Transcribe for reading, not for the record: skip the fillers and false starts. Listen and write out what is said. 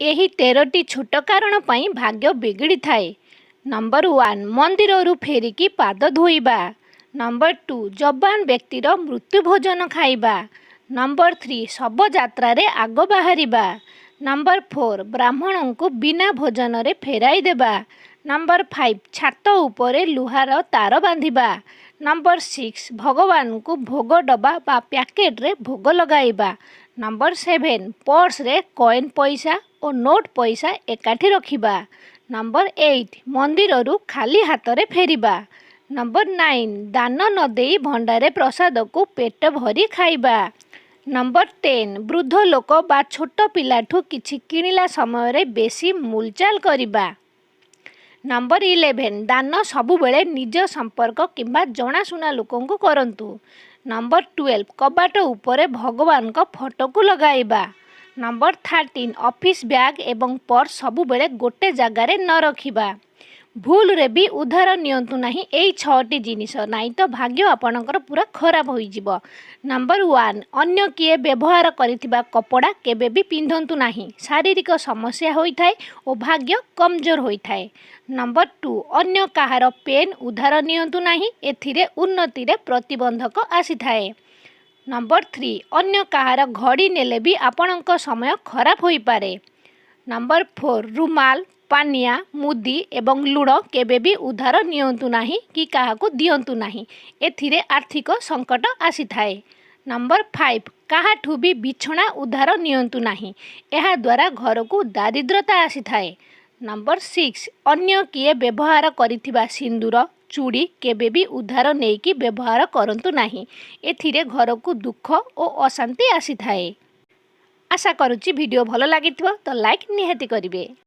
ଏହି 13ଟି ଛୋଟ କାରଣ ପାଇଁ ଭାଗ୍ୟ ବିଗିଡ଼ିଥାଏ। ନମ୍ବର 1, ମନ୍ଦିରରୁ ଫେରିକି ପାଦ ଧୋଇବା। ନମ୍ବର 2, ଯବାନ ବ୍ୟକ୍ତିର ମୃତ୍ୟୁ ଭୋଜନ ଖାଇବା। ନମ୍ବର 3, ଶବଯାତ୍ରାରେ ଆଗ ବାହାରିବା। ନମ୍ବର 4, ବ୍ରାହ୍ମଣଙ୍କୁ ବିନା ଭୋଜନରେ ଫେରାଇ ଦେବା। ନମ୍ବର 5, ଛାତ ଉପରେ ଲୁହାର ତାର ବାନ୍ଧିବା। ନମ୍ବର 6, ଭଗବାନଙ୍କୁ ଭୋଗ ଡବା ବା ପ୍ୟାକେଟରେ ଭୋଗ ଲଗାଇବା। ନମ୍ବର 7, ପର୍ସରେ କଏନ୍ ପଇସା ଓ ନୋଟ୍ ପଇସା ଏକାଠି ରଖିବା। ନମ୍ବର 8, ମନ୍ଦିରରୁ ଖାଲି ହାତରେ ଫେରିବା। ନମ୍ବର 9, ଦାନ ନ ଦେଇ ଭଣ୍ଡାରେ ପ୍ରସାଦକୁ ପେଟ ଭରି ଖାଇବା। ନମ୍ବର 10, ବୃଦ୍ଧ ଲୋକ ବା ଛୋଟ ପିଲାଠୁ କିଛି କିଣିଲା ସମୟରେ ବେଶୀ ମୂଲଚାଲ କରିବା। ନମ୍ବର 11, ଦାନ ସବୁବେଳେ ନିଜ ସମ୍ପର୍କ କିମ୍ବା ଜଣାଶୁଣା ଲୋକଙ୍କୁ କରନ୍ତୁ। ନମ୍ବର 12, କବାଟ ଉପରେ ଭଗବାନଙ୍କ ଫଟୋକୁ ଲଗାଇବା। ନମ୍ବର 13, ଅଫିସ୍ ବ୍ୟାଗ୍ ଏବଂ ପର୍ସ ସବୁବେଳେ ଗୋଟେ ଜାଗାରେ ନ ରଖିବା। ଭୁଲରେ ବି ଉଧାର ନିଅନ୍ତୁ ନାହିଁ ଏଇ ଛଅଟି ଜିନିଷ, ନାଇଁ ତ ଭାଗ୍ୟ ଆପଣଙ୍କର ପୁରା ଖରାପ ହୋଇଯିବ। ନମ୍ବର 1, ଅନ୍ୟ କିଏ ବ୍ୟବହାର କରିଥିବା କପଡ଼ା କେବେ ବି ପିନ୍ଧନ୍ତୁ ନାହିଁ। ଶାରୀରିକ ସମସ୍ୟା ହୋଇଥାଏ ଓ ଭାଗ୍ୟ କମଜୋର ହୋଇଥାଏ। ନମ୍ବର 2, ଅନ୍ୟ କାହାର ପେନ୍ ଉଧାର ନିଅନ୍ତୁ ନାହିଁ। ଏଥିରେ ଉନ୍ନତିରେ ପ୍ରତିବନ୍ଧକ ଆସିଥାଏ। ନମ୍ବର 3, ଅନ୍ୟ କାହାର ଘଡ଼ି ନେଲେ ବି ଆପଣଙ୍କ ସମୟ ଖରାପ ହୋଇପାରେ। ନମ୍ବର 4, ରୁମାଲ, ପାନିଆ, ମୁଦି ଏବଂ ଲୁଣ କେବେ ବି ଉଧାର ନିଅନ୍ତୁ ନାହିଁ କି କାହାକୁ ଦିଅନ୍ତୁ ନାହିଁ। ଏଥିରେ ଆର୍ଥିକ ସଙ୍କଟ ଆସିଥାଏ। ନମ୍ବର 5, କାହାଠୁ ବି ବିଛଣା ଉଧାର ନିଅନ୍ତୁ ନାହିଁ। ଏହାଦ୍ୱାରା ଘରକୁ ଦାରିଦ୍ରତା ଆସିଥାଏ। ନମ୍ବର 6, ଅନ୍ୟ କିଏ ବ୍ୟବହାର କରିଥିବା ସିନ୍ଦୁର, ଚୁଡ଼ି କେବେ ବି ଉଧାର ନେଇକି ବ୍ୟବହାର କରନ୍ତୁ ନାହିଁ। ଏଥିରେ ଘରକୁ ଦୁଃଖ ଓ ଅଶାନ୍ତି ଆସିଥାଏ। ଆଶା କରୁଛି ଭିଡ଼ିଓ ଭଲ ଲାଗିଥିବ, ତ ଲାଇକ୍ ନିହାତି କରିବେ।